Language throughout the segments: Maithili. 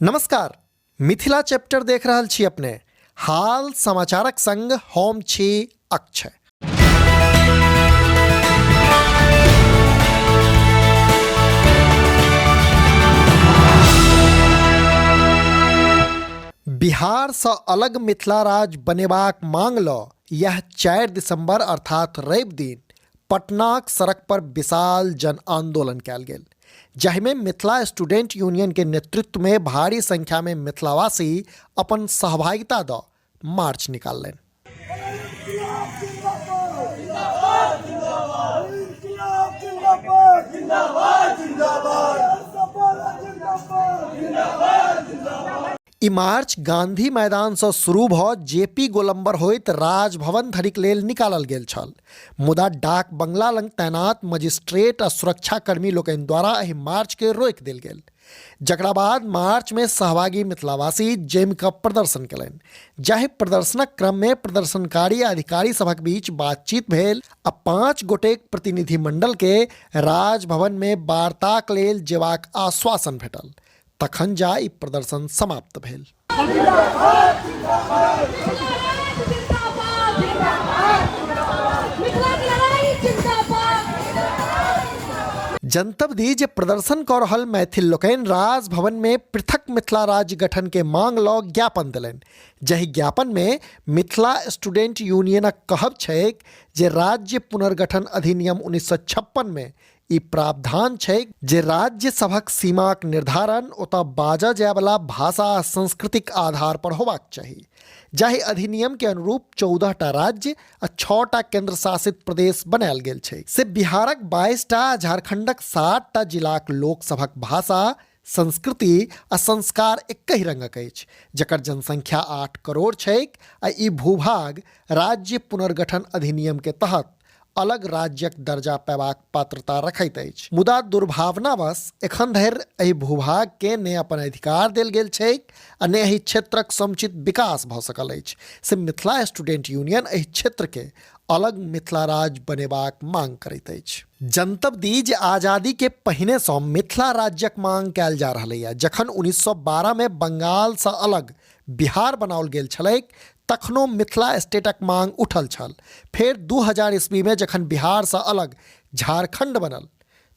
नमस्कार, मिथिला चैप्टर देख रहल छी अपने। हाल समाचारक संग हम छी अक्षय। बिहार सँ अलग मिथिला राज्य बनेबाक मांग ल यह 4 दिसंबर अर्थात रवि दिन पटनाक सड़क पर विशाल जन आंदोलन कयल गेल, जाहिमे मिथिला स्टूडेंट यूनियन के नेतृत्व में भारी संख्या में मिथिलावासी अपन सहभागिता द मार्च निकाललनि। ई मार्च गांधी मैदान सँ शुरू भऽ जेपी गोलम्बर होइत राजभवन धरिक लेल निकालल गेल छल, मुदा डाक बंगला लग तैनात मजिस्ट्रेट आ सुरक्षाकर्मी लोकनि द्वारा एहि मार्च के रोकि देल गेल, जकरा बाद मार्च मे सहभागी मिथिलावासी जमि कऽ प्रदर्शन केलनि, जाहि प्रदर्शनक क्रम मे प्रदर्शनकारी आ अधिकारी सभक बीच बातचीत भेल आ 5 गोटेक प्रतिनिधिमंडल के राजभवन मे वार्ताक लेल जेबाक आश्वासन भेटल। तखन जा ई प्रदर्शन समाप्त भेल। जनतब दी जे प्रदर्शन कऽ रहल मैथिल लोकनि राजभवन में पृथक मिथिला राज्य गठन के मांग लऽ ज्ञापन देलनि, जाहि ज्ञापन में मिथिला स्टूडेंट यूनियनक कहब छैक जे राज्य पुनर्गठन अधिनियम 1956 में ई प्रावधान छैक जे राज्य सभक सीमाक निर्धारण ओतऽ बाजऽ जायवला भाषा आ संस्कृतिक आधार पर होबाक चाही, जाहि अधिनियम के अनुरूप 14टा राज्य आ 6टा केंद्र शासित प्रदेश बनायल गेल छै। से बिहारक 22टा आ झारखंडक 7टा जिलाक लोक सभक भाषा, संस्कृति आ संस्कार एकहि रंगक अछि, जकर जनसंख्या 8 करोड़ छैक आ ई भूभाग राज्य पुनर्गठन अधिनियम के तहत अलग राज्यक दर्जा पेबाक पात्रता रखैत अछि। मुदा दुर्भावनावश एखन धरि एहि भूभाग के ने अपन अधिकार देल गेल छैक आ ने एहि क्षेत्रक समुचित विकास भऽ सकल अछि। से मिथिला स्टूडेंट यूनियन एहि क्षेत्र के अलग मिथिला राज्य बनेबाक मांग करैत अछि। जनतब दी जे आजादी के पहिने सँ मिथिला राज्यक मांग कयल जा रहलैए। जखन 1912 में बंगाल सँ अलग बिहार बनाओल गेल छलैक तखनो मिथिला स्टेटक मांग उठल छल। फेर 2000 ईस्वी में जखन बिहार सँ अलग झारखंड बनल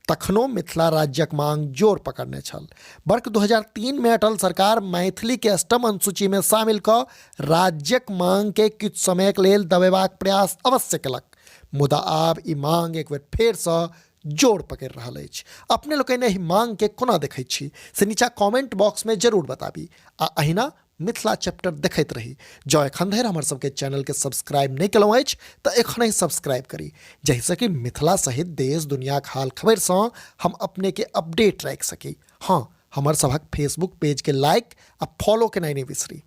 तखनो मिथिला राज्यक मांग जोर पकड़ने छल। बर्ख 2003 में अटल सरकार मैथिली के अष्टम अनुसूची में शामिल कऽ राज्यक मांग के किछु समयक लेल दबेबाक प्रयास अवश्य केलक, मुदा आब ई मांग एक बेर फेर सँ जोर पकड़ि रहल अछि। अपने लोकनि एहि मांग के कोना देखैत छी से नीचा कमेंट बॉक्स में जरूर बताबी आ अहिना मिथिला चैप्टर देखैत रही। जँ एखन धरि हमर सबके चैनल के सब्सक्राइब नहि केलहुँ अछि तऽ एखनहि सब्सक्राइब करी, जाहिसँ कि मिथिला सहित देश दुनियाक हाल खबरिसँ हम अपने के अपडेट राखि सकी। हाँ, हमर सभक फेसबुक पेज के लाइक आ फॉलो केनाइ नहि बिसरी।